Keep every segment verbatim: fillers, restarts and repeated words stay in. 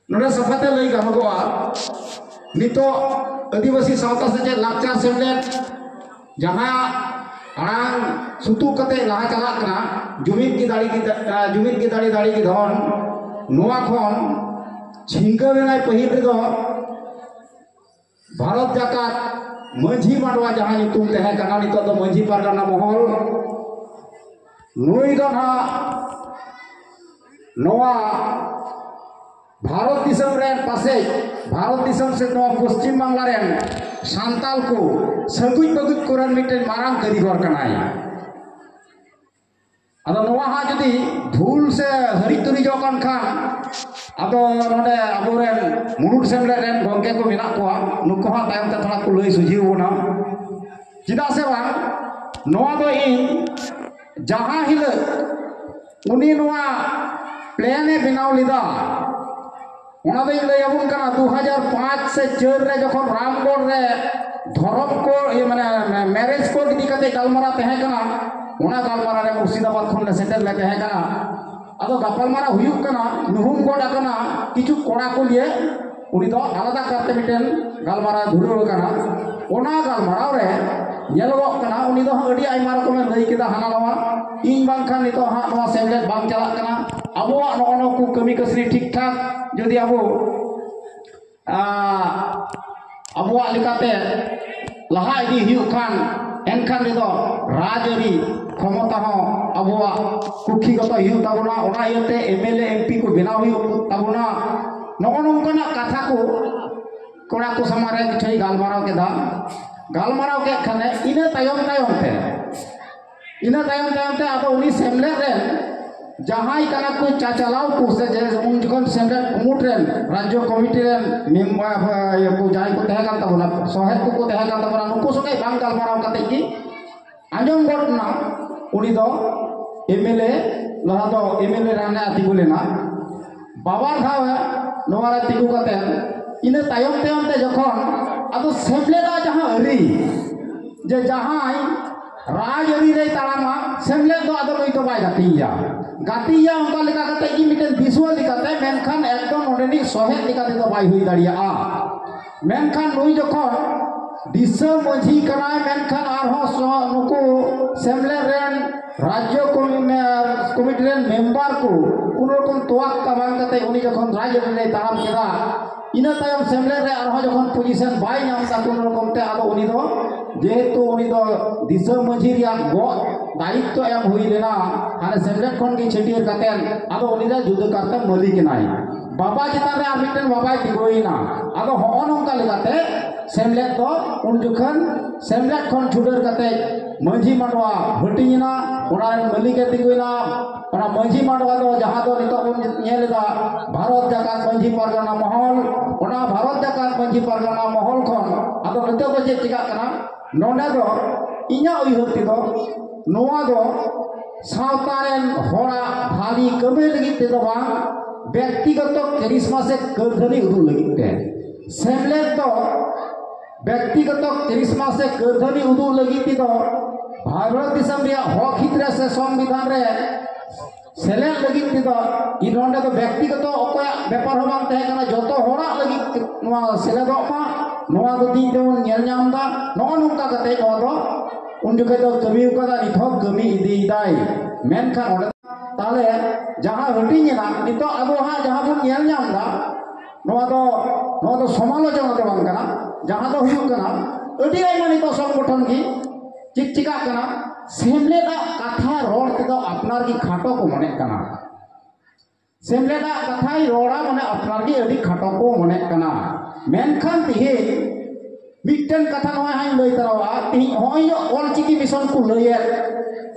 ᱱᱚᱰᱮ ᱥᱟᱯᱷᱟᱛᱮ ᱞᱟᱹᱭ ᱜᱟᱱᱚᱜᱚᱜᱼᱟ, ᱱᱤᱛᱚᱜ ᱟᱹᱫᱤᱵᱟᱹᱥᱤ ᱥᱟᱶᱛᱟ ᱥᱮᱪᱮᱫ ᱞᱟᱠᱪᱟᱨ ᱥᱮᱢᱞᱮᱫ ᱡᱟᱦᱟᱸ ᱟᱲᱟᱝ ᱥᱩᱛᱩᱜ ᱠᱟᱛᱮ ᱞᱟᱦᱟ ᱪᱟᱞᱟᱜ ᱠᱟᱱᱟ, ᱡᱩᱢᱤᱫ ᱜᱮ ᱫᱟᱲᱮ ᱜᱮ, ᱡᱩᱢᱤᱫ ᱜᱮ ᱫᱟᱲᱮ, ᱫᱟᱲᱮ ᱜᱮ ᱫᱷᱚᱱ, ᱱᱚᱣᱟ ᱠᱷᱚᱱ ᱪᱷᱤᱝᱜᱟᱹ ᱵᱮᱱᱟᱭ ᱯᱟᱹᱦᱤᱞ ᱨᱮᱫᱚ ᱵᱷᱟᱨᱚᱛ ᱡᱟᱠᱟᱛ ᱢᱟᱹᱡᱷᱤ ᱢᱟᱰᱣᱟ ᱡᱟᱦᱟᱸ ᱧᱩᱛᱩᱢ ᱛᱟᱦᱮᱸ ᱠᱟᱱᱟ, ᱱᱤᱛᱚᱜ ᱫᱚ ᱢᱟᱹᱡᱷᱤ ᱯᱟᱨᱜᱟᱱᱟ ᱢᱚᱦᱚᱞ, ᱱᱩᱭ ᱫᱚ ᱱᱟᱦᱟᱜ ᱱᱚᱣᱟ ᱵᱷᱟᱨᱚᱛ ᱫᱤᱥᱚᱢ ᱨᱮᱱ ᱯᱟᱥᱮᱡ, ᱵᱷᱟᱨᱚᱛ ᱫᱤᱥᱚᱢ ᱥᱮ ᱱᱚᱣᱟ ᱯᱚᱥᱪᱤᱢ ᱵᱟᱝᱞᱟ ᱨᱮᱱ ᱥᱟᱱᱛᱟᱞ ᱠᱚ ᱥᱟᱹᱜᱩᱡ ᱵᱟᱹᱜᱩᱡ ᱠᱚᱨᱮᱱ ᱢᱤᱫᱴᱮᱱ ᱢᱟᱨᱟᱝ ᱠᱟᱹᱨᱤᱜᱚᱨ ᱠᱟᱱᱟᱭ᱾ ᱟᱫᱚ ᱱᱚᱣᱟ ᱦᱟᱸᱜ ᱡᱩᱫᱤ ᱵᱷᱩᱞ ᱥᱮ ᱦᱟᱹᱨᱤᱡ ᱛᱩᱨᱤᱡᱚᱜ ᱠᱟᱱ ᱠᱷᱟᱱ, ᱟᱫᱚ ᱱᱚᱰᱮ ᱟᱵᱚᱨᱮᱱ ᱢᱩᱞᱩᱠ ᱥᱮᱢᱞᱮᱫ ᱨᱮᱱ ᱜᱚᱢᱠᱮ ᱠᱚ ᱢᱮᱱᱟᱜ ᱠᱚᱣᱟ, ᱱᱩᱠᱩ ᱦᱟᱸᱜ ᱛᱟᱭᱚᱢ ᱛᱮ ᱛᱷᱚᱲᱟ ᱠᱚ ᱞᱟᱹᱭ ᱥᱚᱡᱷᱮ ᱵᱚᱱᱟ᱾ ᱪᱮᱫᱟᱜ ᱥᱮ ᱵᱟᱝ, ᱱᱚᱣᱟ ᱫᱚ ᱤᱧ ᱡᱟᱦᱟᱸ ᱦᱤᱞᱳᱜ ᱩᱱᱤ ᱱᱚᱣᱟ ᱯᱞᱮᱱ ᱮ ᱵᱮᱱᱟᱣ ᱞᱮᱫᱟ, ᱚᱱᱟ ᱫᱚᱧ ᱞᱟᱹᱭ ᱟᱵᱚᱱ ᱠᱟᱱᱟ, ᱫᱩ ᱦᱟᱡᱟᱨ ᱯᱟᱸᱪ ᱥᱮ ᱪᱟᱹᱨ ᱨᱮ ᱡᱚᱠᱷᱚᱱ ᱨᱟᱢᱜᱚᱲ ᱨᱮ ᱫᱷᱚᱨᱚᱢ ᱠᱳᱰ, ᱤᱭᱟᱹ, ᱢᱟᱱᱮ ᱢᱮᱨᱮᱡᱽ ᱠᱳᱰ ᱤᱫᱤ ᱠᱟᱛᱮ ᱜᱟᱞᱢᱟᱨᱟᱣ ᱛᱟᱦᱮᱸ ᱠᱟᱱᱟ, ᱚᱱᱟ ᱜᱟᱞᱢᱟᱨᱟᱣ ᱨᱮ ᱢᱩᱨᱥᱤᱫᱟᱵᱟᱫᱽ ᱠᱷᱚᱱ ᱞᱮ ᱥᱮᱴᱮᱨ ᱞᱮ ᱛᱟᱦᱮᱸ ᱠᱟᱱᱟ᱾ ᱟᱫᱚ ᱜᱟᱯᱟᱞᱢᱟᱨᱟᱣ ᱦᱩᱭᱩᱜ ᱠᱟᱱᱟ, ᱧᱩᱦᱩᱢ ᱜᱚᱫ ᱟᱠᱟᱱᱟ, ᱠᱤᱪᱷᱩ ᱠᱚᱲᱟ ᱠᱚ ᱞᱤᱭᱮ ᱩᱱᱤ ᱫᱚ ᱟᱞᱟᱫᱟ ᱠᱟᱨᱛᱮ ᱢᱤᱫᱴᱮᱱ ᱜᱟᱞᱢᱟᱨᱟᱣ ᱫᱷᱩᱨᱟᱹᱣ ᱟᱠᱟᱱᱟ᱾ ᱚᱱᱟ ᱜᱟᱞᱢᱟᱨᱟᱣ ᱨᱮ ᱧᱮᱞᱚᱜᱚᱜ ᱠᱟᱱᱟ, ᱩᱱᱤ ᱫᱚ ᱟᱹᱰᱤ ᱟᱭᱢᱟ ᱨᱚᱠᱚᱢᱮ ᱞᱟᱹᱭ ᱠᱮᱫᱟ ᱦᱟᱱᱟ ᱱᱟᱣᱟ, ᱤᱧ ᱵᱟᱝᱠᱷᱟᱱ ᱱᱤᱛᱚᱜ ᱦᱟᱸᱜ ᱱᱚᱣᱟ ᱥᱮᱢᱞᱮᱫ ᱵᱟᱝ ᱪᱟᱞᱟᱜ ᱠᱟᱱᱟ᱾ ᱟᱵᱚᱣᱟᱜ ᱱᱚᱜᱼᱚ ᱱᱚᱣᱟ ᱠᱚ ᱠᱟᱹᱢᱤ ᱠᱟᱹᱥᱱᱤ ᱴᱷᱤᱠ ᱴᱷᱟᱠ ᱡᱩᱫᱤ ᱟᱵᱚ, ᱟᱸ, ᱟᱵᱚᱣᱟᱜ ᱞᱮᱠᱟᱛᱮ ᱞᱟᱦᱟ ᱤᱫᱤ ᱦᱩᱭᱩᱜ ᱠᱷᱟᱱ, ᱮᱱᱠᱷᱟᱱ ᱨᱮᱫᱚ ᱨᱟᱡᱽᱟᱹᱨᱤ ᱠᱷᱚᱢᱚᱛᱟ ᱦᱚᱸ ᱟᱵᱚᱣᱟᱜ ᱠᱩᱠᱷᱤᱜᱚᱛᱚ ᱦᱩᱭᱩᱜ ᱛᱟᱵᱚᱱᱟ᱾ ᱚᱱᱟ ᱤᱭᱟᱹᱛᱮ M L A, M P ᱠᱚ ᱵᱮᱱᱟᱣ ᱦᱩᱭᱩᱜ ᱛᱟᱵᱚᱱᱟ᱾ ᱱᱚᱜᱼᱚ ᱱᱚᱝᱠᱟᱱᱟᱜ ᱠᱟᱛᱷᱟ ᱠᱚ ᱠᱚᱲᱟ ᱠᱚ ᱥᱟᱢᱟᱝ ᱨᱮ ᱠᱤᱪᱷᱩᱭ ᱜᱟᱞᱢᱟᱨᱟᱣ ᱠᱮᱫᱟ᱾ ᱜᱟᱞᱢᱟᱨᱟᱣ ᱠᱮᱫ ᱠᱷᱟᱱᱮ, ᱤᱱᱟᱹ ᱛᱟᱭᱚᱢ ᱛᱟᱭᱚᱢ ᱛᱮ, ᱤᱱᱟᱹ ᱛᱟᱭᱚᱢ ᱛᱟᱭᱚᱢ ᱛᱮ ᱟᱫᱚ ᱩᱱᱤ ᱥᱮᱢᱞᱮᱫ ᱨᱮᱱ ᱡᱟᱦᱟᱸᱭ ᱠᱟᱱᱟ ᱠᱚ ᱪᱟᱪᱟᱞᱟᱣ ᱠᱚ, ᱥᱮ ᱡᱮ ᱩᱱ ᱡᱚᱠᱷᱚᱱ ᱥᱮᱢᱞᱮᱫ ᱠᱩᱢᱩᱴ ᱨᱮᱱ, ᱨᱟᱡᱽᱡᱚ ᱠᱚᱢᱤᱴᱤ ᱨᱮᱱ ᱢᱮᱢᱵᱟᱨ, ᱤᱭᱟᱹ ᱠᱚ ᱡᱟᱦᱟᱸᱭ ᱠᱚ ᱛᱟᱦᱮᱸ ᱠᱟᱱ ᱛᱟᱵᱚᱱᱟ, ᱥᱚᱦᱮᱫ ᱠᱚᱠᱚ ᱛᱟᱦᱮᱸ ᱠᱟᱱ ᱛᱟᱵᱚᱱᱟ, ᱱᱩᱠᱩ ᱥᱚᱸᱜᱮ ᱵᱟᱝ ᱜᱟᱞᱢᱟᱨᱟᱣ ᱠᱟᱛᱮ ᱜᱮ ᱟᱸᱡᱚᱢ ᱜᱚᱫ ᱮᱱᱟ, ᱩᱱᱤ ᱫᱚ ᱮᱢ ᱮᱞ ᱮ, ᱞᱟᱦᱟ ᱫᱚ ᱮᱢ ᱮᱞ ᱮ ᱨᱟᱱ ᱮ ᱛᱤᱸᱜᱩ ᱞᱮᱱᱟ, ᱵᱟᱵᱟᱨ ᱫᱷᱟᱣ ᱮ ᱱᱚᱣᱟ ᱨᱮ ᱛᱤᱸᱜᱩ ᱠᱟᱛᱮ, ᱤᱱᱟᱹ ᱛᱟᱭᱚᱢ ᱛᱟᱭᱚᱢ ᱛᱮ ᱡᱚᱠᱷᱚᱱ ᱟᱫᱚ ᱥᱮᱢᱞᱮᱫᱟᱜ ᱡᱟᱦᱟᱸ ᱟᱹᱨᱤ, ᱡᱮ ᱡᱟᱦᱟᱸᱭ ᱨᱟᱡᱽ ᱟᱹᱨᱤ ᱨᱮᱭ ᱛᱟᱲᱟᱢᱟ, ᱥᱮᱢᱞᱮᱫ ᱫᱚ ᱟᱫᱚ ᱱᱩᱭ ᱫᱚ ᱵᱟᱭ ᱜᱟᱛᱮᱭᱟ, ᱜᱟᱛᱮᱭᱟ ᱚᱱᱠᱟ ᱞᱮᱠᱟ ᱠᱟᱛᱮ ᱜᱮ ᱢᱤᱫᱴᱮᱱ ᱫᱤᱥᱩᱣᱟᱹ ᱞᱮᱠᱟᱛᱮ, ᱢᱮᱱᱠᱷᱟᱱ ᱮᱠᱫᱚᱢ ᱱᱚᱰᱮᱱᱤᱡ ᱥᱚᱦᱮᱫ ᱞᱮᱠᱟ ᱛᱮᱫᱚ ᱵᱟᱭ ᱦᱩᱭ ᱫᱟᱲᱮᱭᱟᱜᱼᱟ᱾ ᱢᱮᱱᱠᱷᱟᱱ ᱱᱩᱭ ᱡᱚᱠᱷᱚᱱ ᱫᱤᱥᱚᱢ ᱢᱟᱹᱡᱷᱤ ᱠᱟᱱᱟᱭ, ᱢᱮᱱᱠᱷᱟᱱ ᱟᱨᱦᱚᱸ ᱥᱚ-, ᱱᱩᱠᱩ ᱥᱮᱢᱞᱮᱫ ᱨᱮᱱ ᱨᱟᱡᱽᱡᱚ ᱠᱚᱢᱤ-, ᱢᱮ-, ᱠᱚᱢᱤᱴᱤ ᱨᱮᱱ ᱢᱮᱢᱵᱟᱨ ᱠᱚ ᱠᱳᱱᱳ ᱨᱚᱠᱚᱢ ᱛᱚᱣᱟᱠ ᱵᱟᱝ ᱠᱟᱛᱮ ᱩᱱᱤ ᱡᱚᱠᱷᱚᱱ ᱨᱟᱡᱽ ᱨᱮᱭ ᱛᱟᱲᱟᱢ ᱠᱮᱫᱟ, ᱤᱱᱟᱹ ᱛᱟᱭᱚᱢ ᱥᱮᱢᱞᱮᱫ ᱨᱮ ᱟᱨᱦᱚᱸ ᱡᱚᱠᱷᱚᱱ ᱯᱚᱡᱤᱥᱚᱱ ᱵᱟᱭ ᱧᱟᱢ ᱮᱫᱟ ᱠᱳᱱᱳ ᱨᱚᱠᱚᱢ ᱛᱮ, ᱟᱫᱚ ᱩᱱᱤ ᱫᱚ, ᱡᱮᱦᱮᱛᱩ ᱩᱱᱤ ᱫᱚ ᱫᱤᱥᱚᱢ ᱢᱟᱹᱡᱷᱤ ᱨᱮᱭᱟᱜ ᱜᱚᱜ ᱫᱟᱭᱤᱛᱛᱚ ᱮᱢ ᱦᱩᱭ ᱞᱮᱱᱟ, ᱦᱟᱱᱮ ᱥᱮᱢᱞᱮᱫ ᱠᱷᱚᱱ ᱜᱮ ᱪᱷᱟᱹᱴᱭᱟᱹᱨ ᱠᱟᱛᱮ, ᱟᱫᱚ ᱩᱱᱤ ᱫᱚ ᱡᱩᱫᱟᱹ ᱠᱟᱨᱛᱮ ᱢᱟᱹᱞᱤᱠ ᱮᱱᱟᱭ᱾ ᱵᱟᱵᱟ ᱪᱮᱛᱟᱱ ᱨᱮ ᱟᱨ ᱢᱤᱫᱴᱮᱱ ᱵᱟᱵᱟᱭ ᱛᱤᱸᱜᱩᱭᱮᱱᱟ᱾ ᱟᱫᱚ ᱦᱚᱸᱜᱼᱚ ᱱᱚᱝᱠᱟ ᱞᱮᱠᱟᱛᱮ ᱥᱮᱢᱞᱮᱫ ᱫᱚ ᱩᱱ ᱡᱚᱠᱷᱚᱱ ᱥᱮᱢᱞᱮᱫ ᱠᱷᱚᱱ ᱪᱷᱩᱰᱟᱹᱨ ᱠᱟᱛᱮ ᱢᱟᱹᱡᱷᱤ ᱢᱟᱰᱣᱟ ᱦᱟᱹᱴᱤᱧ ᱮᱱᱟ, ᱚᱱᱟ ᱨᱮᱱ ᱢᱟᱹᱞᱤᱠ ᱮ ᱛᱤᱸᱜᱩᱭᱮᱱᱟ᱾ ᱚᱱᱟ ᱢᱟᱹᱡᱷᱤ ᱢᱟᱰᱣᱟ ᱫᱚ ᱡᱟᱦᱟᱸ ᱫᱚ ᱱᱤᱛᱚᱜ ᱵᱚᱱ ᱧᱮᱞ ᱮᱫᱟ ᱵᱷᱟᱨᱚᱛ ᱡᱟᱠᱟᱛ ᱢᱟᱹᱡᱷᱤ ᱯᱟᱨᱜᱟᱱᱟ ᱢᱚᱦᱚᱞ, ᱚᱱᱟ ᱵᱷᱟᱨᱚᱛ ᱡᱟᱠᱟᱛ ᱢᱟᱹᱡᱷᱤ ᱯᱟᱨᱜᱟᱱᱟ ᱢᱚᱦᱚᱞ ᱠᱷᱚᱱ ᱟᱫᱚ ᱱᱤᱛᱚᱜ ᱫᱚ ᱪᱮᱫ ᱪᱤᱠᱟᱜ ᱠᱟᱱᱟ? ᱱᱚᱰᱮ ᱫᱚ ᱤᱧᱟᱹᱜ ᱩᱭᱦᱟᱹᱨ ᱛᱮᱫᱚ ᱱᱚᱣᱟ ᱫᱚ ᱥᱟᱶᱛᱟ ᱨᱮᱱ ᱦᱚᱲᱟᱜ ᱵᱷᱟᱹᱞᱤ ᱠᱟᱹᱢᱤ ᱞᱟᱹᱜᱤᱫ ᱛᱮᱫᱚ ᱵᱟᱝ, ᱵᱮᱠᱛᱤᱜᱚᱛᱚ ᱠᱮᱨᱤᱥᱢᱟ ᱥᱮ ᱠᱟᱹᱨᱫᱷᱟᱹᱱᱤ ᱩᱫᱩᱜ ᱞᱟᱹᱜᱤᱫ ᱛᱮ᱾ ᱥᱮᱢᱞᱮᱫ ᱫᱚ ᱵᱮᱠᱛᱤᱜᱚᱛᱚ ᱠᱮᱨᱤᱥᱢᱟ ᱥᱮ ᱠᱟᱹᱨᱫᱷᱟᱹᱱᱤ ᱩᱫᱩᱜ ᱞᱟᱹᱜᱤᱫ ᱛᱮᱫᱚ ᱵᱷᱟᱨᱚᱛ ᱫᱤᱥᱚᱢ ᱨᱮᱭᱟᱜ ᱦᱚᱠ ᱦᱤᱛ ᱨᱮ ᱥᱮ ᱥᱚᱝᱵᱤᱫᱷᱟᱱ ᱨᱮ ᱥᱮᱞᱮᱫ ᱞᱟᱹᱜᱤᱫ ᱛᱮᱫᱚ ᱤᱧ ᱱᱚᱰᱮ ᱫᱚ ᱵᱮᱠᱛᱤᱜᱚᱛᱚ ᱚᱠᱚᱭᱟᱜ ᱵᱮᱯᱟᱨ ᱦᱚᱸ ᱵᱟᱝ ᱛᱟᱦᱮᱸ ᱠᱟᱱᱟ, ᱡᱚᱛᱚ ᱦᱚᱲᱟᱜ ᱞᱟᱹᱜᱤᱫ ᱛᱮ ᱱᱚᱣᱟ ᱥᱮᱞᱮᱫᱚᱜ ᱢᱟ, ᱱᱚᱣᱟ ᱫᱚ ᱛᱤᱦᱤᱧ ᱛᱮᱵᱚᱱ ᱧᱮᱞ ᱧᱟᱢ ᱮᱫᱟ᱾ ᱱᱚᱜᱼᱚ ᱱᱚᱝᱠᱟ ᱠᱟᱛᱮ ᱱᱚᱣᱟ ᱫᱚ ᱩᱱ ᱡᱚᱠᱷᱚᱱ ᱫᱚ ᱠᱟᱹᱢᱤ ᱟᱠᱟᱫᱟ, ᱱᱤᱛ ᱦᱚᱸ ᱠᱟᱹᱢᱤ ᱤᱫᱤᱭᱮᱫᱟᱭ᱾ ᱢᱮᱱᱠᱷᱟᱱ ᱚᱸᱰᱮ ᱛᱟᱦᱞᱮ ᱡᱟᱦᱟᱸ ᱦᱟᱹᱴᱤᱧ ᱮᱱᱟ, ᱱᱤᱛᱚᱜ ᱟᱵᱚ ᱦᱟᱸᱜ ᱡᱟᱦᱟᱸ ᱵᱚᱱ ᱧᱮᱞ ᱧᱟᱢ ᱮᱫᱟ, ᱱᱚᱣᱟ ᱫᱚ, ᱱᱚᱣᱟ ᱫᱚ ᱥᱚᱢᱟᱞᱳᱪᱚᱱᱟ ᱫᱚ ᱵᱟᱝ ᱠᱟᱱᱟ᱾ ᱡᱟᱦᱟᱸ ᱫᱚ ᱦᱩᱭᱩᱜ ᱠᱟᱱᱟ, ᱟᱹᱰᱤ ᱟᱭᱢᱟ ᱱᱤᱛᱚᱜ ᱥᱚᱝᱜᱚᱴᱷᱚᱱ ᱜᱮ ᱪᱮᱫ ᱪᱤᱠᱟᱜ ᱠᱟᱱᱟ, ᱥᱮᱢᱞᱮᱫᱟᱜ ᱠᱟᱛᱷᱟ ᱨᱚᱲ ᱛᱮᱫᱚ ᱟᱯᱱᱟᱨ ᱜᱮ ᱠᱷᱟᱴᱚ ᱠᱚ ᱢᱚᱱᱮᱜ ᱠᱟᱱᱟ᱾ ᱥᱮᱢᱞᱮᱫᱟᱜ ᱠᱟᱛᱷᱟᱭ ᱨᱚᱲᱟ, ᱢᱟᱱᱮ ᱟᱯᱱᱟᱨ ᱜᱮ ᱟᱹᱰᱤ ᱠᱷᱟᱴᱚ ᱠᱚ ᱢᱚᱱᱮᱜ ᱠᱟᱱᱟ᱾ ᱢᱮᱱᱠᱷᱟᱱ ᱛᱮᱦᱮᱧ ᱢᱤᱫᱴᱮᱱ ᱠᱟᱛᱷᱟ ᱱᱚᱣᱟ ᱦᱟᱸᱜ ᱤᱧ ᱞᱟᱹᱭ ᱛᱚᱨᱟᱣᱟᱜᱼᱟ, ᱛᱮᱦᱮᱧ ᱱᱚᱜᱼᱚᱭ ᱡᱮ ᱚᱞ ᱪᱤᱠᱤ ᱢᱤᱥᱚᱱ ᱠᱚ ᱞᱟᱹᱭᱮᱫ,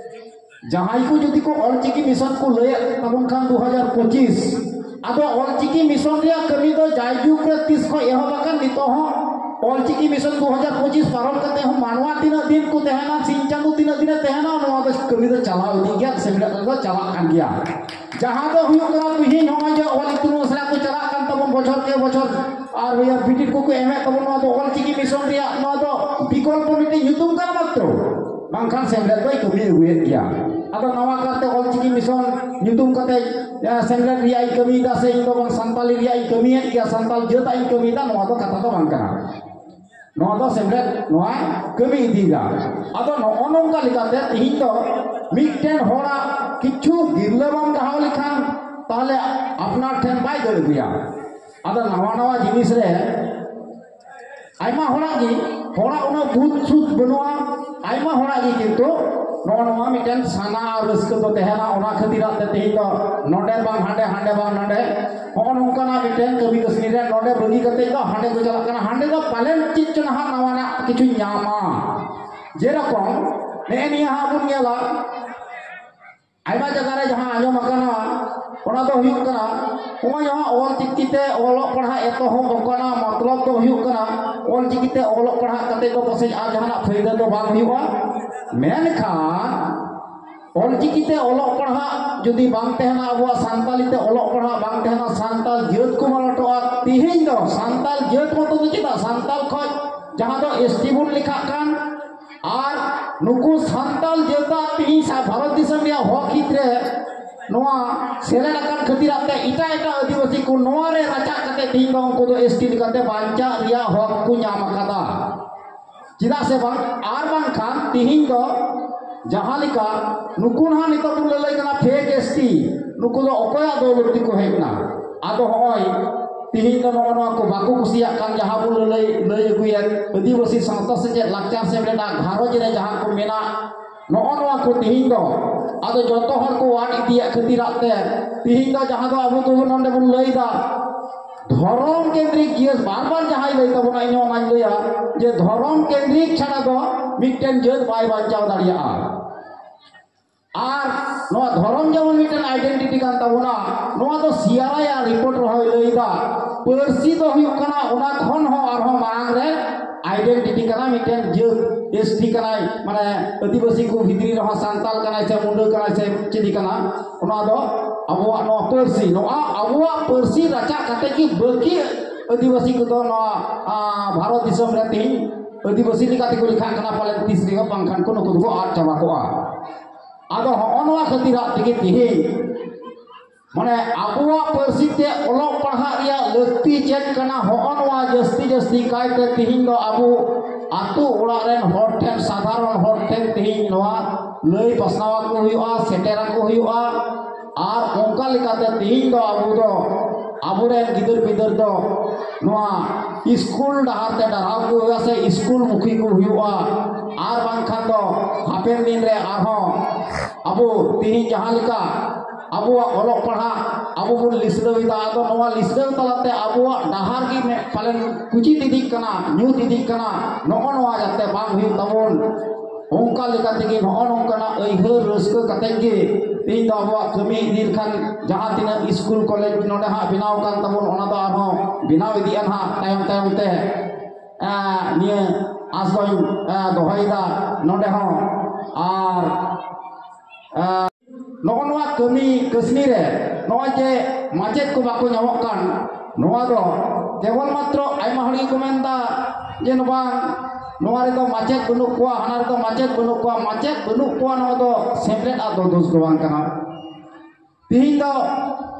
ᱡᱟᱦᱟᱸᱭ ᱠᱚ ᱡᱩᱫᱤ ᱠᱚ ᱚᱞ ᱪᱤᱠᱤ ᱢᱤᱥᱚᱱ ᱠᱚ ᱞᱟᱹᱭᱮᱫ ᱛᱟᱵᱚᱱ ᱠᱷᱟᱱ ᱫᱩ ᱦᱟᱡᱟᱨ ᱯᱚᱸᱪᱤᱥ, ᱟᱫᱚ ᱚᱞ ᱪᱤᱠᱤ ᱢᱤᱥᱚᱱ ᱨᱮᱭᱟᱜ ᱠᱟᱹᱢᱤ ᱫᱚ ᱡᱟᱭᱡᱩᱜᱽ ᱨᱮ ᱛᱤᱥ ᱠᱷᱚᱱ ᱮᱦᱚᱵ ᱟᱠᱟᱱ, ᱱᱤᱛᱚᱜ ᱦᱚᱸ ᱚᱞ ᱪᱤᱠᱤ ᱢᱤᱥᱚᱱ ᱫᱩ ᱦᱟᱡᱟᱨ ᱯᱚᱸᱪᱤᱥ ᱯᱟᱨᱚᱢ ᱠᱟᱛᱮ ᱦᱚᱸ ᱢᱟᱱᱣᱟ ᱛᱤᱱᱟᱹᱜ ᱫᱤᱱ ᱠᱚ ᱛᱟᱦᱮᱱᱟ, ᱥᱤᱧ ᱪᱟᱸᱫᱚ ᱛᱤᱱᱟᱹᱜ ᱫᱤᱱᱮ ᱛᱟᱦᱮᱱᱟ, ᱱᱚᱣᱟ ᱫᱚ ᱠᱟᱹᱢᱤ ᱫᱚ ᱪᱟᱞᱟᱣ ᱤᱫᱤᱜ ᱜᱮᱭᱟ, ᱥᱮᱢᱞᱮᱫ ᱨᱮᱫᱚ ᱪᱟᱞᱟᱜ ᱠᱟᱱ ᱜᱮᱭᱟ᱾ ᱡᱟᱦᱟᱸ ᱫᱚ ᱦᱩᱭᱩᱜ ᱠᱟᱱᱟ, ᱛᱮᱦᱮᱧ ᱱᱚᱜᱼᱚᱭ ᱡᱮ ᱚᱞ ᱤᱛᱩᱱ ᱟᱥᱲᱟ ᱠᱚ ᱪᱟᱞᱟᱜ ᱠᱟᱱ ᱛᱟᱵᱚᱱ ᱵᱚᱪᱷᱚᱨ ᱠᱮ ᱵᱚᱪᱷᱚᱨ, ᱟᱨ ᱤᱭᱟᱹ ᱵᱤᱴᱤᱰ ᱠᱚᱠᱚ ᱮᱢᱮᱫ ᱛᱟᱵᱚᱱ, ᱱᱚᱣᱟ ᱫᱚ ᱚᱞ ᱪᱤᱠᱤ ᱢᱤᱥᱚᱱ ᱨᱮᱭᱟᱜ ᱱᱚᱣᱟ ᱫᱚ ᱵᱤᱠᱚᱞᱯᱚ ᱢᱤᱫᱴᱮᱱ ᱧᱩᱛᱩᱢ ᱠᱟᱱᱟ ᱢᱟᱛᱨᱚ, ᱵᱟᱝᱠᱷᱟᱱ ᱥᱮᱢᱞᱮᱫ ᱫᱚᱭ ᱠᱟᱹᱢᱤ ᱟᱹᱜᱩᱭᱮᱫ ᱜᱮᱭᱟ᱾ ᱟᱫᱚ ᱱᱟᱣᱟ ᱠᱟᱨᱛᱮ ᱚᱞᱪᱤᱠᱤ ᱢᱤᱥᱚᱱ ᱧᱩᱛᱩᱢ ᱠᱟᱛᱮ ᱥᱮᱢᱞᱮᱫ ᱨᱮᱭᱟᱜ ᱤᱧ ᱠᱟᱹᱢᱤᱭᱮᱫᱟ, ᱥᱮ ᱤᱧ ᱫᱚ ᱵᱟᱝ ᱥᱟᱱᱛᱟᱞᱤ ᱨᱮᱭᱟᱜ ᱤᱧ ᱠᱟᱹᱢᱤᱭᱮᱫ ᱜᱮᱭᱟ, ᱥᱟᱱᱛᱟᱞ ᱡᱟᱹᱛᱟᱜ ᱤᱧ ᱠᱟᱹᱢᱤᱭᱮᱫᱟ, ᱱᱚᱣᱟ ᱫᱚ ᱠᱟᱛᱷᱟ ᱫᱚ ᱵᱟᱝ ᱠᱟᱱᱟ᱾ ᱱᱚᱣᱟ ᱫᱚ ᱥᱮᱢᱞᱮᱫ ᱱᱚᱣᱟ ᱠᱟᱹᱢᱤ ᱤᱫᱤᱭᱮᱫᱟ᱾ ᱟᱫᱚ ᱱᱚᱜᱼᱚ ᱱᱚᱝᱠᱟ ᱞᱮᱠᱟᱛᱮ ᱛᱮᱦᱮᱧ ᱫᱚ ᱢᱤᱫᱴᱮᱱ ᱦᱚᱲᱟᱜ ᱠᱤᱪᱷᱩ ᱜᱤᱨᱞᱟᱹ ᱵᱟᱢ ᱜᱟᱦᱟᱣ ᱞᱮᱠᱷᱟᱱ, ᱛᱟᱦᱚᱞᱮ ᱟᱯᱱᱟᱨ ᱴᱷᱮᱱ ᱵᱟᱭ ᱫᱟᱹᱲ ᱟᱹᱜᱩᱭᱟ᱾ ᱟᱫᱚ ᱱᱟᱣᱟ ᱱᱟᱣᱟ ᱡᱤᱱᱤᱥ ᱨᱮ ᱟᱭᱢᱟ ᱦᱚᱲᱟᱜ ᱜᱮ, ᱦᱚᱲᱟᱜ ᱩᱱᱟᱹᱜ ᱵᱩᱫ ᱥᱩᱫ ᱵᱟᱹᱱᱩᱜᱼᱟ᱾ ᱟᱭᱢᱟ ᱦᱚᱲᱟᱜ ᱜᱮ ᱠᱤᱱᱛᱩ ᱱᱚᱜᱼᱚ ᱱᱚᱣᱟ ᱢᱤᱫᱴᱮᱱ ᱥᱟᱱᱟ ᱟᱨ ᱨᱟᱹᱥᱠᱟᱹ ᱫᱚ ᱛᱟᱦᱮᱱᱟ᱾ ᱚᱱᱟ ᱠᱷᱟᱹᱛᱤᱨᱟᱜ ᱛᱮ ᱛᱮᱦᱮᱧ ᱫᱚ ᱱᱚᱰᱮ ᱵᱟᱝ ᱦᱟᱸᱰᱮ, ᱦᱟᱸᱰᱮ ᱵᱟᱝ ᱱᱚᱰᱮ, ᱱᱚᱜᱼᱚ ᱱᱚᱝᱠᱟᱱᱟᱜ ᱢᱤᱫᱴᱮᱱ ᱠᱟᱹᱢᱤ ᱠᱟᱹᱥᱱᱤ ᱨᱮ ᱱᱚᱰᱮ ᱵᱟᱹᱜᱤ ᱠᱟᱛᱮ ᱫᱚ ᱦᱟᱸᱰᱮ ᱠᱚ ᱪᱟᱞᱟᱜ ᱠᱟᱱᱟ᱾ ᱦᱟᱸᱰᱮ ᱫᱚ ᱯᱟᱞᱮᱱ ᱪᱮᱫ ᱪᱚ ᱱᱟᱦᱟᱜ ᱱᱟᱣᱟᱱᱟᱜ ᱠᱤᱪᱷᱩᱧ ᱧᱟᱢᱟ᱾ ᱡᱮᱨᱚᱠᱚᱢ ᱱᱮᱜᱼᱮ ᱱᱤᱭᱟᱹ ᱦᱟᱸᱜ ᱵᱚᱱ ᱧᱮᱞᱟ, ᱟᱭᱢᱟ ᱡᱟᱭᱜᱟ ᱨᱮ ᱡᱟᱦᱟᱸ ᱟᱸᱡᱚᱢ ᱟᱠᱟᱱᱟ, ᱚᱱᱟ ᱫᱚ ᱦᱩᱭᱩᱜ ᱠᱟᱱᱟ, ᱱᱚᱜᱼᱚᱭ ᱱᱚᱣᱟ ᱚᱞ ᱪᱤᱠᱤ ᱛᱮ ᱚᱞᱚᱜ ᱯᱟᱲᱦᱟᱜ ᱮᱛᱚᱦᱚᱵ ᱟᱠᱟᱱᱟ, ᱢᱚᱛᱞᱚᱵ ᱫᱚ ᱦᱩᱭᱩᱜ ᱠᱟᱱᱟ, ᱚᱞ ᱪᱤᱠᱤ ᱛᱮ ᱚᱞᱚᱜ ᱯᱟᱲᱦᱟᱜ ᱠᱟᱛᱮ ᱫᱚ ᱯᱟᱥᱮᱡ ᱟᱨ ᱡᱟᱦᱟᱱᱟᱜ ᱯᱷᱟᱭᱫᱟ ᱫᱚ ᱵᱟᱝ ᱦᱩᱭᱩᱜᱼᱟ᱾ ᱢᱮᱱᱠᱷᱟᱱ ᱚᱞ ᱪᱤᱠᱤ ᱛᱮ ᱚᱞᱚᱜ ᱯᱟᱲᱦᱟᱜ ᱡᱩᱫᱤ ᱵᱟᱝ ᱛᱟᱦᱮᱱᱟ, ᱟᱵᱚᱣᱟᱜ ᱥᱟᱱᱛᱟᱞᱤ ᱛᱮ ᱚᱞᱚᱜ ᱯᱟᱲᱦᱟᱜ ᱵᱟᱝ ᱛᱟᱦᱮᱱᱟ, ᱥᱟᱱᱛᱟᱞ ᱡᱟᱹᱛ ᱠᱚ ᱢᱟᱞᱚᱴᱚᱜᱼᱟ᱾ ᱛᱮᱦᱮᱧ ᱫᱚ ᱥᱟᱱᱛᱟᱞ ᱡᱟᱹᱛ ᱢᱚᱛᱚ ᱫᱚ ᱪᱮᱫᱟᱜ, ᱥᱟᱱᱛᱟᱞ ᱠᱷᱚᱱ ᱡᱟᱦᱟᱸ ᱫᱚ ᱮᱥ ᱴᱤ ᱵᱚᱱ ᱞᱮᱠᱷᱟᱜ ᱠᱟᱱ, ᱟᱨ ᱱᱩᱠᱩ ᱥᱟᱱᱛᱟᱞ ᱡᱟᱹᱛᱟᱜ ᱛᱮᱦᱮᱧ ᱥᱟ-, ᱵᱷᱟᱨᱚᱛ ᱫᱤᱥᱚᱢ ᱨᱮᱭᱟᱜ ᱦᱚᱠ ᱦᱤᱛ ᱨᱮ ᱱᱚᱣᱟ ᱥᱮᱞᱮᱫ ᱟᱠᱟᱱ ᱠᱷᱟᱹᱛᱤᱨᱟᱜ ᱛᱮ ᱮᱴᱟᱜ ᱮᱴᱟᱜ ᱟᱹᱫᱤᱵᱟᱹᱥᱤ ᱠᱚ ᱱᱚᱣᱟ ᱨᱮ ᱨᱟᱪᱟᱜ ᱠᱟᱛᱮ ᱛᱮᱦᱮᱧ ᱫᱚ ᱩᱱᱠᱩ ᱫᱚ ᱮᱥ ᱴᱤ ᱞᱮᱠᱟᱛᱮ ᱵᱟᱧᱪᱟᱜ ᱨᱮᱭᱟᱜ ᱦᱚᱠ ᱠᱚ ᱧᱟᱢ ᱟᱠᱟᱫᱟ᱾ ᱪᱮᱫᱟᱜ ᱥᱮ ᱵᱟᱝ, ᱟᱨ ᱵᱟᱝᱠᱷᱟᱱ ᱛᱮᱦᱮᱧ ᱫᱚ ᱡᱟᱦᱟᱸ ᱞᱮᱠᱟ ᱱᱩᱠᱩ ᱱᱟᱦᱟᱜ ᱱᱤᱛᱚᱜ ᱵᱚᱱ ᱞᱟᱹᱞᱟᱹᱭ ᱠᱟᱱᱟ ᱯᱷᱮᱠ ᱮᱥ ᱴᱤ, ᱱᱩᱠᱩ ᱫᱚ ᱚᱠᱚᱭᱟᱜ ᱫᱚ ᱞᱟᱹᱠᱛᱤ ᱠᱚ ᱦᱮᱡ ᱮᱱᱟ? ᱟᱫᱚ ᱦᱚᱸᱜᱼᱚᱭ ᱛᱮᱦᱮᱧ ᱫᱚ ᱱᱚᱜᱼᱚ ᱱᱚᱣᱟ ᱠᱚ ᱵᱟᱠᱚ ᱠᱩᱥᱤᱭᱟᱜ ᱠᱟᱱ, ᱡᱟᱦᱟᱸ ᱵᱚᱱ ᱞᱟᱹᱞᱟᱹᱭ, ᱞᱟᱹᱭ ᱟᱹᱜᱩᱭᱮᱫ ᱟᱹᱫᱤᱵᱟᱹᱥᱤ ᱥᱟᱶᱛᱟ ᱥᱮᱪᱮᱫ ᱞᱟᱠᱪᱟᱨ ᱥᱮᱢᱞᱮᱫ ᱟᱨ ᱜᱷᱟᱨᱚᱸᱡᱽ ᱨᱮ ᱡᱟᱦᱟᱸ ᱠᱚ ᱢᱮᱱᱟᱜ, ᱱᱚᱜᱼᱚ ᱱᱚᱣᱟ ᱠᱚ ᱛᱮᱦᱮᱧ ᱫᱚ ᱟᱫᱚ ᱡᱚᱛᱚ ᱦᱚᱲ ᱠᱚ ᱟᱫ ᱤᱫᱤᱭᱮᱫ ᱠᱷᱟᱹᱛᱤᱨᱟᱜ ᱛᱮ ᱛᱮᱦᱮᱧ ᱫᱚ ᱡᱟᱦᱟᱸ ᱫᱚ ᱟᱵᱚ ᱫᱚ ᱱᱚᱰᱮ ᱵᱚᱱ ᱞᱟᱹᱭᱫᱟ, ᱫᱷᱚᱨᱚᱢ ᱠᱮᱱᱫᱨᱤᱠ ᱡᱤᱭᱟᱹᱥ ᱵᱟᱨ ᱵᱟᱨ ᱡᱟᱦᱟᱸᱭ ᱞᱟᱹᱭ ᱛᱟᱵᱚᱱᱟ, ᱤᱧ ᱦᱚᱸ ᱚᱱᱟᱧ ᱞᱟᱹᱭᱟ ᱡᱮ ᱫᱷᱚᱨᱚᱢ ᱠᱮᱱᱫᱨᱤᱠ ᱪᱷᱟᱲᱟ ᱫᱚ ᱢᱤᱫᱴᱮᱱ ᱡᱟᱹᱛ ᱵᱟᱭ ᱵᱟᱧᱪᱟᱣ ᱫᱟᱲᱮᱭᱟᱜᱼᱟ᱾ ᱟᱨ ᱱᱚᱣᱟ ᱫᱷᱚᱨᱚᱢ ᱡᱮᱢᱚᱱ ᱢᱤᱫᱴᱮᱱ ᱟᱭᱰᱮᱱᱴᱤᱴᱤ ᱠᱟᱱ ᱛᱟᱵᱚᱱᱟ, ᱱᱚᱣᱟ ᱫᱚ ᱥᱤ ᱟᱨ ᱟᱭ ᱟᱜ ᱨᱤᱯᱳᱨᱴ ᱨᱮᱦᱚᱸᱭ ᱞᱟᱹᱭ ᱮᱫᱟ᱾ ᱯᱟᱹᱨᱥᱤ ᱫᱚ ᱦᱩᱭᱩᱜ ᱠᱟᱱᱟ ᱚᱱᱟ ᱠᱷᱚᱱ ᱦᱚᱸ ᱟᱨᱦᱚᱸ ᱢᱟᱲᱟᱝ ᱨᱮ ᱟᱭᱰᱮᱱᱴᱤᱴᱤ ᱠᱟᱱᱟ, ᱢᱤᱫᱴᱮᱱ ᱡᱟᱹᱛ ᱮᱥ ᱴᱤ ᱠᱟᱱᱟᱭ, ᱢᱟᱱᱮ ᱟᱹᱫᱤᱵᱟᱹᱥᱤ ᱠᱚ ᱵᱷᱤᱛᱨᱤ ᱨᱮᱦᱚᱸ ᱥᱟᱱᱛᱟᱞ ᱠᱟᱱᱟᱭ ᱥᱮ ᱢᱩᱱᱰᱟᱹ ᱠᱟᱱᱟᱭ ᱥᱮ ᱪᱤᱞᱤ ᱠᱟᱱᱟ, ᱚᱱᱟ ᱫᱚ ᱟᱵᱚᱣᱟᱜ ᱱᱚᱣᱟ ᱯᱟᱹᱨᱥᱤ, ᱱᱚᱣᱟ ᱟᱵᱚᱣᱟᱜ ᱯᱟᱹᱨᱥᱤ ᱨᱟᱪᱟ ᱠᱟᱛᱮ ᱜᱮ ᱵᱟᱹᱠᱤ ᱟᱹᱫᱤᱵᱟᱹᱥᱤ ᱠᱚᱫᱚ ᱱᱚᱣᱟ, ᱟ, ᱵᱷᱟᱨᱚᱛ ᱫᱤᱥᱚᱢ ᱨᱮ ᱛᱮᱦᱮᱧ ᱟᱹᱫᱤᱵᱟᱹᱥᱤ ᱞᱮᱠᱟ ᱛᱮᱠᱚ ᱞᱮᱠᱷᱟᱜ ᱠᱟᱱᱟ, ᱯᱟᱞᱮᱱ ᱛᱤᱥ ᱨᱮᱦᱚᱸ ᱵᱟᱝᱠᱷᱟᱱ ᱠᱚ ᱱᱩᱠᱩ ᱫᱚᱠᱚ ᱟᱫ ᱪᱟᱵᱟ ᱠᱚᱜᱼᱟ᱾ ᱟᱫᱚ ᱦᱚᱸᱜᱼᱚ ᱱᱚᱣᱟ ᱠᱷᱟᱹᱛᱤᱨᱟᱜ ᱛᱮᱜᱮ ᱛᱤᱦᱤᱧ ᱢᱟᱱᱮ ᱟᱵᱚᱣᱟᱜ ᱯᱟᱹᱨᱥᱤ ᱛᱮ ᱚᱞᱚᱜ ᱯᱟᱲᱦᱟᱜ ᱨᱮᱭᱟᱜ ᱞᱟᱹᱠᱛᱤ ᱪᱮᱫ ᱠᱟᱱᱟ, ᱦᱚᱸᱜᱼᱚ ᱱᱚᱣᱟ ᱡᱟᱹᱥᱛᱤ ᱡᱟᱹᱥᱛᱤ ᱠᱟᱭᱛᱮ ᱛᱤᱦᱤᱧ ᱫᱚ ᱟᱵᱚ ᱟᱛᱳ ᱚᱲᱟᱜ ᱨᱮᱱ ᱦᱚᱲ ᱴᱷᱮᱱ, ᱥᱟᱫᱷᱟᱨᱚᱱ ᱦᱚᱲ ᱴᱷᱮᱱ ᱛᱤᱦᱤᱧ ᱱᱚᱣᱟ ᱞᱟᱹᱭ ᱯᱟᱥᱱᱟᱣ ᱟᱠᱚ ᱦᱩᱭᱩᱜᱼᱟ, ᱥᱮᱴᱮᱨ ᱟᱠᱚ ᱦᱩᱭᱩᱜᱼᱟ᱾ ᱟᱨ ᱚᱱᱠᱟ ᱞᱮᱠᱟᱛᱮ ᱛᱤᱦᱤᱧ ᱫᱚ ᱟᱵᱚ ᱫᱚ ᱟᱵᱚᱨᱮᱱ ᱜᱤᱫᱟᱹᱨ ᱯᱤᱫᱟᱹᱨ ᱫᱚ ᱱᱚᱣᱟ ᱥᱠᱩᱞ ᱰᱟᱦᱟᱨ ᱛᱮ ᱰᱟᱨᱦᱟᱣ ᱠᱚ ᱦᱩᱭᱩᱜᱼᱟ ᱥᱮ ᱥᱠᱩᱞ ᱢᱩᱠᱷᱤ ᱠᱚ ᱦᱩᱭᱩᱜᱼᱟ᱾ ᱟᱨ ᱵᱟᱝᱠᱷᱟᱱ ᱫᱚ ᱦᱟᱯᱮᱱ ᱫᱤᱱ ᱨᱮ ᱟᱨᱦᱚᱸ ᱟᱵᱚ ᱛᱤᱦᱤᱧ ᱡᱟᱦᱟᱸ ᱞᱮᱠᱟ ᱟᱵᱚᱣᱟᱜ ᱚᱞᱚᱜ ᱯᱟᱲᱦᱟᱜ ᱟᱵᱚ ᱵᱚᱱ ᱞᱤᱥᱲᱟᱹᱣ ᱮᱫᱟ, ᱟᱫᱚ ᱱᱚᱣᱟ ᱞᱤᱥᱲᱟᱹᱣ ᱛᱟᱞᱟᱛᱮ ᱟᱵᱚᱣᱟᱜ ᱰᱟᱦᱟᱨ ᱜᱮ ᱢᱮ-, ᱯᱟᱞᱮᱱ ᱠᱩᱪᱤᱫ ᱤᱫᱤᱜ ᱠᱟᱱᱟ, ᱧᱩᱛ ᱤᱫᱤᱜ ᱠᱟᱱᱟ᱾ ᱱᱚᱜᱼᱚ ᱱᱚᱣᱟ ᱡᱟᱛᱮ ᱵᱟᱝ ᱦᱩᱭᱩᱜ ᱛᱟᱵᱚᱱ, ᱚᱱᱠᱟ ᱞᱮᱠᱟ ᱛᱮᱜᱮ ᱱᱚᱜᱼᱚ ᱱᱚᱝᱠᱟᱱᱟᱜ ᱟᱹᱭᱦᱟᱹᱨ ᱨᱟᱹᱥᱠᱟᱹ ᱠᱟᱛᱮᱫ ᱜᱮ ᱛᱮᱦᱮᱧ ᱫᱚ ᱟᱵᱚᱣᱟᱜ ᱠᱟᱹᱢᱤ ᱤᱫᱤ ᱞᱮᱠᱷᱟᱱ ᱡᱟᱦᱟᱸ ᱛᱤᱱᱟᱹᱜ ᱥᱠᱩᱞ ᱠᱚᱞᱮᱡᱽ ᱱᱚᱰᱮ ᱦᱟᱸᱜ ᱵᱮᱱᱟᱣ ᱠᱟᱱ ᱛᱟᱵᱚᱱ, ᱚᱱᱟ ᱫᱚ ᱟᱨᱦᱚᱸ ᱵᱮᱱᱟᱣ ᱤᱫᱤᱜᱼᱟ ᱱᱟᱦᱟᱜ ᱛᱟᱭᱚᱢ ᱛᱟᱭᱚᱢ ᱛᱮ᱾ ᱮᱸ, ᱱᱤᱭᱟᱹ ᱟᱸᱥ ᱫᱚᱧ, ᱮᱸ, ᱫᱚᱦᱚᱭᱮᱫᱟ ᱱᱚᱰᱮ ᱦᱚᱸ᱾ ᱟᱨ, ᱮᱸ, ᱱᱚᱜᱼᱚ ᱱᱚᱣᱟ ᱠᱟᱹᱢᱤ ᱠᱟᱹᱥᱱᱤ ᱨᱮ ᱱᱚᱜᱼᱚᱭ ᱡᱮ ᱢᱟᱪᱮᱫ ᱠᱚ ᱵᱟᱠᱚ ᱧᱟᱢᱚᱜ ᱠᱟᱱ, ᱱᱚᱣᱟ ᱫᱚ ᱠᱮᱵᱚᱞ ᱢᱟᱛᱨᱚ ᱟᱭᱢᱟ ᱦᱚᱲ ᱜᱮᱠᱚ ᱢᱮᱱᱫᱟ ᱡᱮ ᱱᱚᱣᱟ, ᱱᱚᱣᱟ ᱨᱮᱫᱚ ᱢᱟᱪᱮᱫ ᱵᱟᱹᱱᱩᱜ ᱠᱚᱣᱟ, ᱦᱟᱱᱟ ᱨᱮᱫᱚ ᱢᱟᱪᱮᱫ ᱵᱟᱹᱱᱩᱜ ᱠᱚᱣᱟ᱾ ᱢᱟᱪᱮᱫ ᱵᱟᱹᱱᱩᱜ ᱠᱚᱣᱟ, ᱱᱚᱣᱟ ᱫᱚ ᱥᱮᱢᱞᱮᱫ ᱟᱜ ᱫᱚ ᱫᱳᱥ ᱫᱚ ᱵᱟᱝ ᱠᱟᱱᱟ᱾ ᱛᱤᱦᱤᱧ ᱫᱚ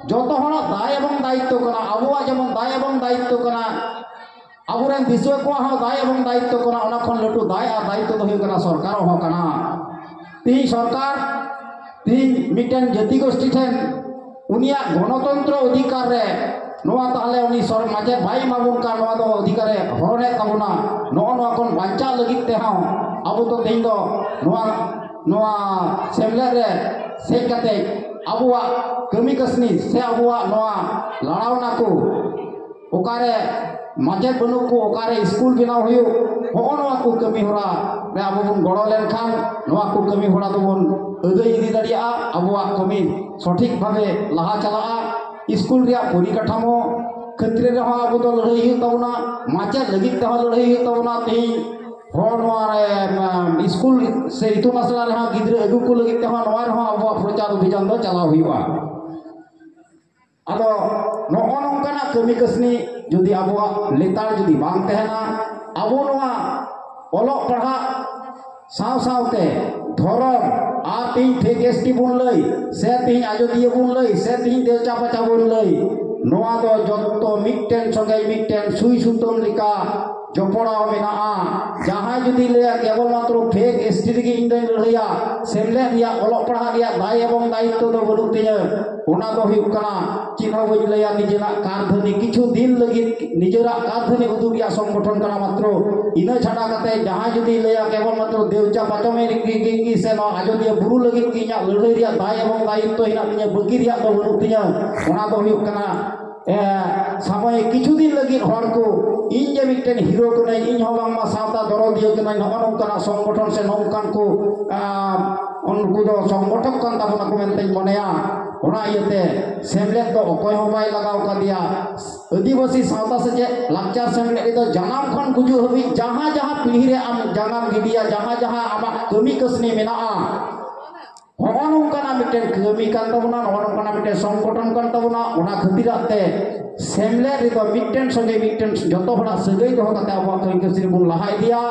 ᱡᱚᱛᱚ ᱦᱚᱲᱟᱜ ᱫᱟᱭ ᱮᱵᱚᱝ ᱫᱟᱭᱤᱛᱛᱚ ᱠᱟᱱᱟ, ᱟᱵᱚᱣᱟᱜ ᱡᱮᱢᱚᱱ ᱫᱟᱭ ᱮᱵᱚᱝ ᱫᱟᱭᱤᱛᱛᱚ ᱠᱟᱱᱟ, ᱟᱵᱚᱨᱮᱱ ᱫᱤᱥᱩᱣᱟᱹ ᱠᱚᱣᱟᱜ ᱦᱚᱸ ᱫᱟᱭ ᱮᱵᱚᱝ ᱫᱟᱭᱤᱛᱛᱚ ᱠᱟᱱᱟ, ᱚᱱᱟ ᱠᱷᱚᱱ ᱞᱟᱹᱴᱩ ᱫᱟᱭ ᱟᱨ ᱫᱟᱭᱤᱛᱛᱚ ᱫᱚ ᱦᱩᱭᱩᱜ ᱠᱟᱱᱟ ᱥᱚᱨᱠᱟᱨ ᱦᱚᱸ ᱠᱟᱱᱟ᱾ ᱛᱤᱦᱤᱧ ᱥᱚᱨᱠᱟᱨ, ᱛᱤᱦᱤᱧ ᱢᱤᱫᱴᱮᱱ ᱡᱟᱹᱛᱤ ᱜᱳᱥᱴᱤ ᱴᱷᱮᱱ ᱩᱱᱤᱭᱟᱜ ᱜᱚᱱᱚᱛᱚᱱᱛᱨᱚ ᱚᱫᱷᱤᱠᱟᱨ ᱨᱮ ᱱᱚᱣᱟ ᱛᱟᱦᱞᱮ ᱩᱱᱤ ᱥᱚᱨ-, ᱢᱟᱪᱮᱫ ᱵᱟᱭ ᱮᱢᱟᱵᱚᱱ ᱠᱟᱱ, ᱱᱚᱣᱟ ᱫᱚ ᱚᱫᱷᱤᱠᱟᱨᱮ ᱦᱚᱨᱚᱱᱮᱫ ᱛᱟᱵᱚᱱᱟ, ᱱᱚᱜᱼᱚ ᱱᱚᱣᱟ ᱠᱷᱚᱱ ᱵᱟᱧᱪᱟᱣ ᱞᱟᱹᱜᱤᱫ ᱛᱮᱦᱚᱸ ᱟᱵᱚ ᱫᱚ ᱛᱮᱦᱮᱧ ᱫᱚ ᱱᱚᱣᱟ, ᱱᱚᱣᱟ ᱥᱮᱢᱞᱮᱫ ᱨᱮ ᱦᱮᱡ ᱠᱟᱛᱮ ᱟᱵᱚᱣᱟᱜ ᱠᱟᱹᱢᱤ ᱠᱟᱹᱥᱱᱤ ᱥᱮ ᱟᱵᱚᱣᱟᱜ ᱱᱚᱣᱟ ᱞᱟᱲᱟᱣᱱᱟ ᱠᱚ, ᱚᱠᱟᱨᱮ ᱢᱟᱪᱮᱫ ᱵᱟᱹᱱᱩᱜ ᱠᱚ, ᱚᱠᱟᱨᱮ ᱥᱠᱩᱞ ᱵᱮᱱᱟᱣ ᱦᱩᱭᱩᱜ, ᱦᱚᱸᱜᱼᱚ ᱱᱚᱣᱟ ᱠᱚ ᱠᱟᱹᱢᱤ ᱦᱚᱨᱟ ᱨᱮ ᱟᱵᱚ ᱵᱚᱱ ᱜᱚᱲᱚ ᱞᱮᱱᱠᱷᱟᱱ ᱱᱚᱣᱟ ᱠᱚ ᱠᱟᱹᱢᱤ ᱦᱚᱨᱟ ᱫᱚᱵᱚᱱ ᱟᱹᱫᱟᱹᱭ ᱤᱫᱤ ᱫᱟᱲᱮᱭᱟᱜᱼᱟ, ᱟᱵᱚᱣᱟᱜ ᱠᱟᱹᱢᱤ ᱥᱚᱴᱷᱤᱠ ᱵᱷᱟᱵᱮ ᱞᱟᱦᱟ ᱪᱟᱞᱟᱜᱼᱟ᱾ ᱥᱠᱩᱞ ᱨᱮᱭᱟᱜ ᱯᱚᱨᱤᱠᱟᱴᱷᱟᱢᱳ ᱠᱷᱟᱹᱛᱤᱨ ᱨᱮᱦᱚᱸ ᱟᱵᱚ ᱫᱚ ᱞᱟᱹᱲᱦᱟᱹᱭ ᱦᱩᱭᱩᱜ ᱛᱟᱵᱚᱱᱟ, ᱢᱟᱪᱮᱫ ᱞᱟᱹᱜᱤᱫ ᱛᱮᱦᱚᱸ ᱞᱟᱹᱲᱦᱟᱹᱭ ᱦᱩᱭᱩᱜ ᱛᱟᱵᱚᱱᱟ᱾ ᱛᱮᱦᱮᱧ ᱦᱚᱲ ᱱᱚᱣᱟ ᱨᱮ, ᱮᱢ, ᱥᱠᱩᱞ ᱥᱮ ᱤᱛᱩᱱ ᱟᱥᱲᱟ ᱨᱮᱦᱚᱸ ᱜᱤᱫᱽᱨᱟᱹ ᱟᱹᱜᱩ ᱠᱚ ᱞᱟᱹᱜᱤᱫ ᱛᱮᱦᱚᱸ ᱱᱚᱣᱟ ᱨᱮᱦᱚᱸ ᱟᱵᱚᱣᱟᱜ ᱯᱨᱚᱪᱟᱨ ᱚᱵᱷᱤᱡᱟᱱ ᱫᱚ ᱪᱟᱞᱟᱣ ᱦᱩᱭᱩᱜᱼᱟ᱾ ᱟᱫᱚ ᱱᱚᱜᱼᱚ ᱱᱚᱝᱠᱟᱱᱟᱜ ᱠᱟᱹᱢᱤ ᱠᱟᱹᱥᱱᱤ ᱡᱩᱫᱤ ᱟᱵᱚᱣᱟᱜ ᱞᱮᱛᱟᱲ ᱡᱩᱫᱤ ᱵᱟᱝ ᱛᱟᱦᱮᱱᱟ, ᱟᱵᱚ ᱱᱚᱣᱟ ᱚᱞᱚᱜ ᱯᱟᱲᱦᱟᱜ ᱥᱟᱶ ᱥᱟᱶᱛᱮ ᱫᱷᱚᱨᱚᱢ ᱟᱨ ᱛᱤᱦᱤᱧ ᱯᱷᱮᱠ ᱮᱥ ᱴᱤ ᱵᱚᱱ ᱞᱟᱹᱭ, ᱥᱮ ᱛᱤᱦᱤᱧ ᱟᱡᱚᱫᱤᱭᱟᱹ ᱵᱚᱱ ᱞᱟᱹᱭ, ᱥᱮ ᱛᱤᱦᱤᱧ ᱫᱮᱣᱪᱟ ᱯᱟᱪᱟ ᱵᱚᱱ ᱞᱟᱹᱭ, ᱱᱚᱣᱟ ᱫᱚ ᱡᱚᱛᱚ ᱢᱤᱫᱴᱮᱱ ᱥᱚᱸᱜᱮ ᱢᱤᱫᱴᱮᱱ ᱥᱩᱭ ᱥᱩᱛᱟᱹᱢ ᱞᱮᱠᱟ ᱡᱚᱯᱚᱲᱟᱣ ᱢᱮᱱᱟᱜᱼᱟ᱾ ᱡᱟᱦᱟᱸᱭ ᱡᱩᱫᱤ ᱞᱟᱹᱭᱟ ᱠᱮᱵᱚᱞ ᱢᱟᱛᱨᱚ ᱯᱷᱮᱠ ᱮᱥ ᱴᱤ ᱨᱮᱜᱮ ᱤᱧ ᱫᱚᱧ ᱞᱟᱹᱲᱦᱟᱹᱭᱟ, ᱥᱮᱢᱞᱮᱫ ᱨᱮᱭᱟᱜ ᱚᱞᱚᱜ ᱯᱟᱲᱦᱟᱜ ᱨᱮᱭᱟᱜ ᱫᱟᱭ ᱮᱵᱚᱝ ᱫᱟᱭᱤᱛᱛᱚ ᱫᱚ ᱵᱟᱹᱱᱩᱜ ᱛᱤᱧᱟᱹ, ᱚᱱᱟ ᱫᱚ ᱦᱩᱭᱩᱜ ᱠᱟᱱᱟ ᱪᱮᱫ ᱦᱚᱸ ᱵᱟᱹᱧ ᱞᱟᱹᱭᱟ, ᱱᱤᱡᱮᱨᱟᱜ ᱠᱟᱨᱫᱷᱟᱹᱱᱤ ᱠᱤᱪᱷᱩ ᱫᱤᱱ ᱞᱟᱹᱜᱤᱫ ᱱᱤᱡᱮᱨᱟᱜ ᱠᱟᱨᱫᱷᱟᱹᱱᱤ ᱩᱫᱩᱜ ᱨᱮᱭᱟᱜ ᱥᱚᱝᱜᱚᱴᱷᱚᱱ ᱠᱟᱱᱟ ᱢᱟᱛᱨᱚ᱾ ᱤᱱᱟᱹ ᱪᱷᱟᱰᱟ ᱠᱟᱛᱮ ᱡᱟᱦᱟᱸᱭ ᱡᱩᱫᱤ ᱞᱟᱹᱭᱟ ᱠᱮᱵᱚᱞ ᱢᱟᱛᱨᱚ ᱫᱮᱣᱪᱟ ᱯᱟᱪᱚᱢᱮ ᱨᱤᱜᱤ ᱜᱤ ᱥᱮ ᱱᱚᱣᱟ ᱟᱡᱚᱫᱤᱭᱟᱹ ᱵᱩᱨᱩ ᱞᱟᱹᱜᱤᱫ ᱜᱮ ᱤᱧᱟᱹᱜ ᱞᱟᱹᱲᱦᱟᱹᱭ ᱨᱮᱭᱟᱜ ᱫᱟᱭ ᱮᱵᱚᱝ ᱫᱟᱭᱤᱛᱛᱚ ᱦᱮᱱᱟᱜ ᱛᱤᱧᱟᱹ, ᱵᱟᱹᱜᱤ ᱨᱮᱭᱟᱜ ᱫᱚ ᱵᱟᱹᱱᱩᱜ ᱛᱤᱧᱟᱹ, ᱚᱱᱟ ᱫᱚ ᱦᱩᱭᱩᱜ ᱠᱟᱱᱟ ᱮ, ᱥᱟᱢᱚᱭᱤᱠ ᱠᱤᱪᱷᱩ ᱫᱤᱱ ᱞᱟᱹᱜᱤᱫ ᱦᱚᱲ ᱠᱚ ᱤᱧ ᱡᱮ ᱢᱤᱫᱴᱮᱱ ᱦᱤᱨᱳ ᱠᱟᱹᱱᱟᱹᱧ, ᱤᱧ ᱦᱚᱸ ᱵᱟᱝᱢᱟ ᱥᱟᱶᱛᱟ ᱫᱚᱨᱚᱫᱤᱭᱟᱹ ᱠᱟᱹᱱᱟᱹᱧ, ᱱᱚᱜᱼᱚ ᱱᱚᱝᱠᱟᱱᱟᱜ ᱥᱚᱝᱜᱚᱴᱷᱚᱱ ᱥᱮ ᱱᱚᱝᱠᱟᱱ ᱠᱚ, ᱟ, ᱩᱱᱠᱩ ᱫᱚ ᱥᱚᱝᱜᱚᱴᱷᱚᱠ ᱠᱟᱱ ᱛᱟᱵᱚᱱᱟ ᱠᱚ ᱢᱮᱱᱛᱮᱧ ᱢᱚᱱᱮᱭᱟ᱾ ᱚᱱᱟ ᱤᱭᱟᱹᱛᱮ ᱥᱮᱢᱞᱮᱫ ᱫᱚ ᱚᱠᱚᱭ ᱦᱚᱸ ᱵᱟᱭ ᱞᱟᱜᱟᱣ ᱠᱟᱫᱮᱭᱟ᱾ ᱟᱹᱫᱤᱵᱟᱹᱥᱤ ᱥᱟᱶᱛᱟ ᱥᱮᱪᱮᱫ ᱞᱟᱠᱪᱟᱨ ᱥᱮᱢᱞᱮᱫ ᱨᱮᱫᱚ ᱡᱟᱱᱟᱢ ᱠᱷᱚᱱ ᱜᱩᱡᱩᱜ ᱦᱟᱹᱵᱤᱡ ᱡᱟᱦᱟᱸ ᱡᱟᱦᱟᱸ ᱯᱤᱲᱦᱤ ᱨᱮ ᱟᱢ ᱡᱟᱱᱟᱢ ᱜᱤᱰᱤᱭᱟ, ᱡᱟᱦᱟᱸ ᱡᱟᱦᱟᱸ ᱟᱢᱟᱜ ᱠᱟᱹᱢᱤ ᱠᱟᱹᱥᱱᱤ ᱢᱮᱱᱟᱜᱼᱟ, ᱱᱚᱜᱼᱚ ᱱᱚᱝᱠᱟᱱᱟᱜ ᱢᱤᱫᱴᱮᱱ ᱠᱟᱹᱢᱤ ᱠᱟᱱ ᱛᱟᱵᱚᱱᱟ, ᱱᱚᱜᱼᱚ ᱱᱚᱝᱠᱟᱱᱟᱜ ᱢᱤᱫᱴᱮᱱ ᱥᱚᱝᱜᱚᱴᱷᱚᱱ ᱠᱟᱱ ᱛᱟᱵᱚᱱᱟ᱾ ᱚᱱᱟ ᱠᱷᱟᱹᱛᱤᱨᱟᱜ ᱛᱮ ᱥᱮᱢᱞᱮᱫ ᱨᱮᱫᱚ ᱢᱤᱫᱴᱮᱱ ᱥᱚᱸᱜᱮ ᱢᱤᱫᱴᱮᱱ ᱡᱚᱛᱚ ᱦᱚᱲᱟᱜ ᱥᱟᱹᱜᱟᱹᱭ ᱫᱚᱦᱚ ᱠᱟᱛᱮ ᱟᱵᱚᱣᱟᱜ ᱠᱟᱹᱢᱤ ᱠᱟᱹᱥᱱᱤ ᱵᱚᱱ ᱞᱟᱦᱟ ᱤᱫᱤᱭᱟ᱾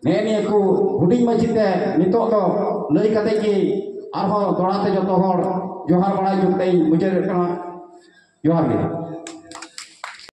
ᱱᱮᱜᱼᱮ ᱱᱤᱭᱟᱹ ᱠᱚ ᱦᱩᱰᱤᱧ ᱢᱟᱹᱡᱷᱤ ᱛᱮ ᱱᱤᱛᱚᱜ ᱫᱚ ᱞᱟᱹᱭ ᱠᱟᱛᱮ ᱜᱮ ᱟᱨᱦᱚᱸ ᱫᱚᱦᱲᱟ ᱛᱮ ᱡᱚᱛᱚ ᱦᱚᱲ ᱡᱚᱦᱟᱨ ᱵᱟᱲᱟᱭ ᱡᱚᱝ ᱛᱮ ᱤᱧ ᱢᱩᱪᱟᱹᱫᱮᱫ ᱠᱟᱱᱟ᱾ ᱡᱚᱦᱟᱨ ᱜᱮ᱾